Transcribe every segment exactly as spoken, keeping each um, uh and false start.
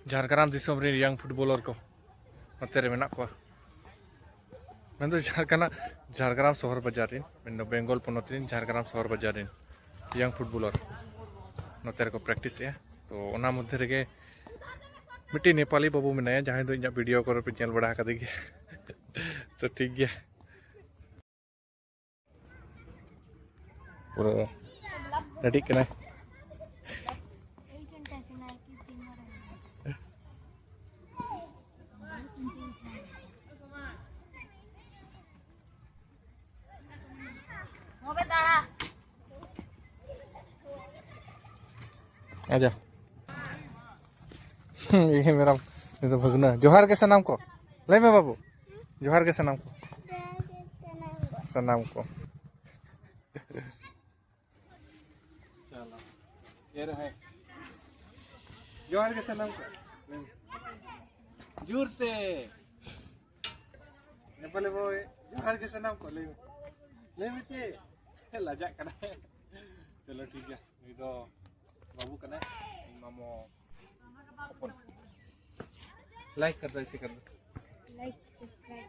ᱡᱷᱟᱲᱜᱨᱟᱢ ᱫᱤᱥᱚᱢ ᱨᱮᱱ young footballer ᱠᱚ ᱱᱚᱛᱮ ᱨᱮ ᱢᱮᱱᱟᱜ ᱠᱚᱣᱟ᱾ ᱢᱮᱱᱫᱚ ᱡᱷᱟᱲᱜᱨᱟᱢ, ᱡᱷᱟᱲᱜᱨᱟᱢ ᱥᱚᱦᱚᱨ ᱵᱟᱡᱟᱨ ᱨᱮᱱ, ᱢᱮᱱᱫᱚ ᱵᱮᱝᱜᱚᱞ ᱯᱚᱱᱚᱛ ᱨᱮᱱ ᱡᱷᱟᱲᱜᱨᱟᱢ ᱥᱚᱦᱚᱨ ᱵᱟᱡᱟᱨ ᱨᱮᱱ ᱤᱭᱚᱝ ᱯᱷᱩᱴᱵᱚᱞᱟᱨ ᱱᱚᱛᱮ ᱨᱮᱠᱚ ᱯᱨᱮᱠᱴᱤᱥᱮᱜᱼᱟ᱾ ᱛᱚ ᱚᱱᱟ ᱢᱚᱫᱽᱫᱷᱮ ᱨᱮᱜᱮ ᱢᱤᱫᱴᱤᱡ ᱱᱮᱯᱟᱞᱤ ᱵᱟᱹᱵᱩ ᱢᱮᱱᱟᱭᱟ, ᱡᱟᱦᱟᱸᱭ ᱫᱚ ᱤᱧᱟᱹᱜ ᱵᱷᱤᱰᱤᱭᱳ ᱠᱚᱨᱮ ᱯᱮ ᱧᱮᱞ ᱵᱟᱲᱟ ᱟᱠᱟᱫᱮ ᱜᱮᱭᱟ᱾ ᱛᱚ ᱴᱷᱤᱠ ᱜᱮᱭᱟ, ᱯᱩᱨᱟᱹ ᱨᱮᱰᱤᱜ ᱠᱟᱱᱟᱭ᱾ ᱟᱪᱪᱷᱟ᱾ ᱤᱭᱟᱹ ᱢᱮᱨᱚᱢ, ᱱᱤᱛᱚᱜ ᱵᱷᱟᱹᱜᱽᱱᱟᱹ᱾ ᱡᱚᱦᱟᱨ ᱜᱮ ᱥᱟᱱᱟᱢ ᱠᱚ᱾ ᱞᱟᱹᱭ ᱢᱮ ᱵᱟᱹᱵᱩ᱾ ᱡᱚᱦᱟᱨ ᱜᱮ ᱥᱟᱱᱟᱢ ᱠᱚ᱾ ᱥᱟᱱᱟᱢ ᱠᱚ᱾ ᱪᱚᱞᱚ᱾ ᱮ ᱨᱮ ᱦᱮᱸ᱾ ᱡᱚᱦᱟᱨ ᱜᱮ ᱥᱟᱱᱟᱢ ᱠᱚ᱾ ᱞᱟᱹᱭ ᱢᱮ᱾ ᱡᱳᱨ ᱛᱮ᱾ ᱱᱮᱯᱟᱞᱤ ᱵᱚᱭ, ᱡᱚᱦᱟᱨ ᱜᱮ ᱥᱟᱱᱟᱢ ᱠᱚ᱾ ᱞᱟᱹᱭ ᱢᱮ᱾ ᱞᱟᱹᱭ ᱢᱮ ᱪᱮᱫ? ᱞᱟᱡᱟᱜ ᱠᱟᱱᱟᱭ᱾ ᱪᱚᱞᱚ ᱴᱷᱤᱠ ᱜᱮᱭᱟ᱾ ᱱᱩᱭ ᱫᱚ ᱵᱟᱹᱵᱩ ᱠᱟᱱᱟᱭ᱾ ᱤᱧ ᱢᱟᱢᱚ ᱦᱚᱯᱚᱱ᱾ ᱞᱟᱭᱤᱠ ᱠᱟᱨ ᱫᱚ, ᱤᱥᱮ ᱠᱟᱨ ᱫᱚ᱾ Like, subscribe.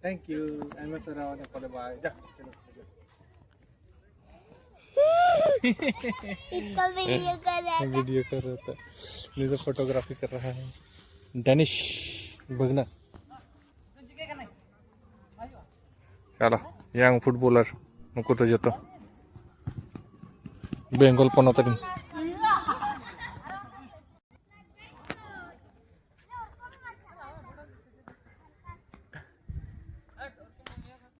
Thank you. ᱟᱭᱢᱟ ᱥᱟᱨᱦᱟᱣ ᱱᱮᱯᱟᱞᱤ ᱵᱚᱭ᱾ ᱡᱟ, ᱪᱚᱞᱚ, ᱪᱚᱞᱚ᱾ इसको वीडियो कर रहा था। वीडियो कर रहा था। ये तो फोटोग्राफी कर रहा है। डैनिश भगना। ᱪᱟᱞᱟ, ᱤᱭᱚᱝ ᱯᱷᱩᱴᱵᱚᱞᱟᱨ ᱱᱩᱠᱩ ᱫᱚ ᱡᱚᱛᱚ ᱵᱮᱝᱜᱚᱞ ᱯᱚᱱᱚᱛ ᱨᱮᱱ᱾